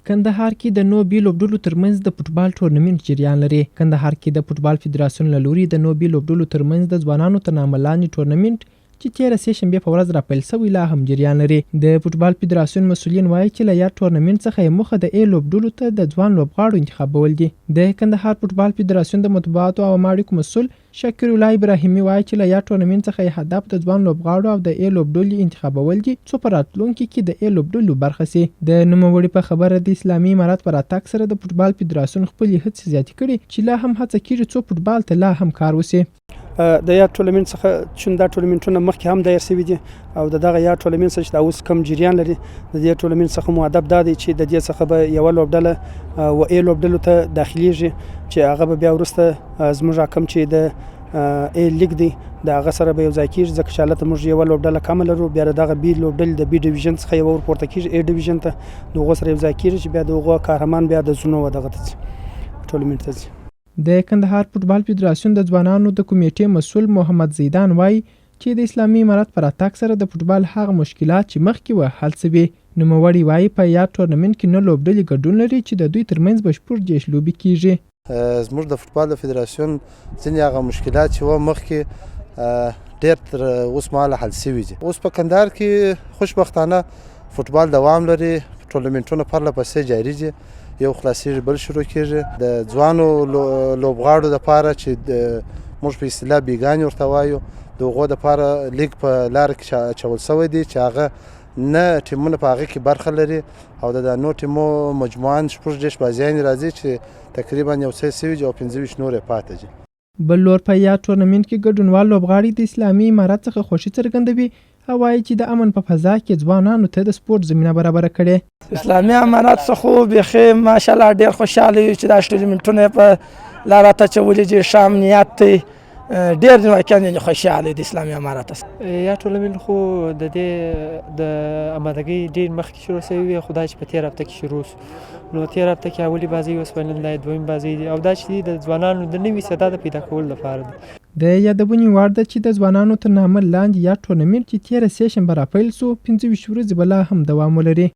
کندهار کې د نو بي لوبډلو ترمنځ د فوټبال ټورنمنټ جریان لري. کندهار کې د فوټبال فدراسیون له لوري د نو بي لوبډلو ترمنځ د ځوانانو تر نامه لاندې ټورنمنټ چې تېره سې شنبې په ورځ راپیل شوی لا هم جریان لري. د فوټبال فدراسیون مسؤلین وايي چې له یاد ټورنمنټ څخه یې موخه د اې لوبډلو ته د ځوان لوبغاړو انتخابول دي. د کندهار فوټبال فدراسیون د مطبوعاتو او عامه اړیکو مسؤل شکیر الله ابراهیمي وايي چې له یاد ټورنمنټ څخه یې هدف د ځوان لوبغاړو او د اې لوبډلې انتخابول دي څو په راتلونکي کې د اې لوبډلو برخه شي. د نوموړي په خبره د اسلامي امارت په راتګ سره د فوټبال فدراسیون خپلې هڅې زیاتې کړي چې لا هم هڅه کیږي څو فوټبال ته لا هم کار وشي. د یاد ټورنمنټ څخه چون دا ټورنمنټونه مخکې هم دایر شوي دي او د دغه یاد ټورنمنټ څخه چې دا اوس کوم جریان لري د دې ټورنمنټ څخه مو هدف دا دی چې د دې څخه به یوه لوبډله و اې لوبډلو ته داخلیږي چې هغه به بیا وروسته زموږ کوم چې د ای لیګ دی د هغه سره به یو ځای کیږي، ځکه چې هلته موږ یوه لوبډله کمه لرو. بیا دغه بي لوبډلې د بي ډیویژن څخه یوه ورپورته کیږي ای ډیویژن ته، د هغو سره یو ځای کیږي چې بیا د هغو قهرمان بیا د زونو دغه ته ځي، ټورنمنټ ته ځي. د کندهار فوټبال فدراسیون د ځوانانو د کمېټې مسول محمد زیدان وايي چې د اسلامي امارت په راتګ سره د فوټبال هغه مشکلات چې مخکې وه حل شوي. نوموړی وايي په یاد ټورنمنټ کې نه لوبډلې ګډون لري چې د دوی ترمنځ به 36 لوبې کیږي. زموږ د فوټبال د فدراسیون ځینې هغه مشکلات چې وه مخکې ډېر تر اوس مهاله حل شوي دي. اوس په کندهار کې خوشبختانه فوټبال دوام لري، ټورنمنټونه پرله پسې جاري دي، یو خلاصیږي بل شروع کیږي. د ځوانو لوبغاړو لپاره چې موږ په اصطلاح بیګانې ورته وایو، د هغو لپاره لیګ په لار کې اچول شوی دی چې هغه نه ټیمونه په هغه کې برخه لري او د نو ټیمو مجموعاً 36 بازیانې راځي چې تقریبا یو څه شوي دي او 25 نور یې پاتې دي. بل لور په یاد ټورنمنټ کې ګډونوال لوبغاړي د اسلامي امارت څخه خوښي څرګندوي او وايي چې د امن په فضا کې ځوانانو ته د سپورټ زمینه برابره کړې. اسلامي امارت څخه خو بیخي ماشاءالله ډېر خوشحاله یو چې دا ټورنمنټونه یې په لاره اچولي دي، ښه امنیت دی، ډېر واقعا یعنې خوشحاله یو د اسلامي امارت څخه. یا ټورنمنټ خو د دې د امادګۍ ډېر مخکې شروع شوی وي، خو دا چې په تېره هفته کې شروع شو نو تېره هفته کې اولې بازۍ وشوه، نن دا یې دویم بازۍ دي او دا چې د ځوانانو د نوي صدا د پیدا کولو لپاره دي. د یادونې وړ ده چې د ځوانانو تر نامه لاندې یاد ټورنمنټ چې تېره سې شنبه راپیل شو، 25 ورځې به لا هم دوام ولري.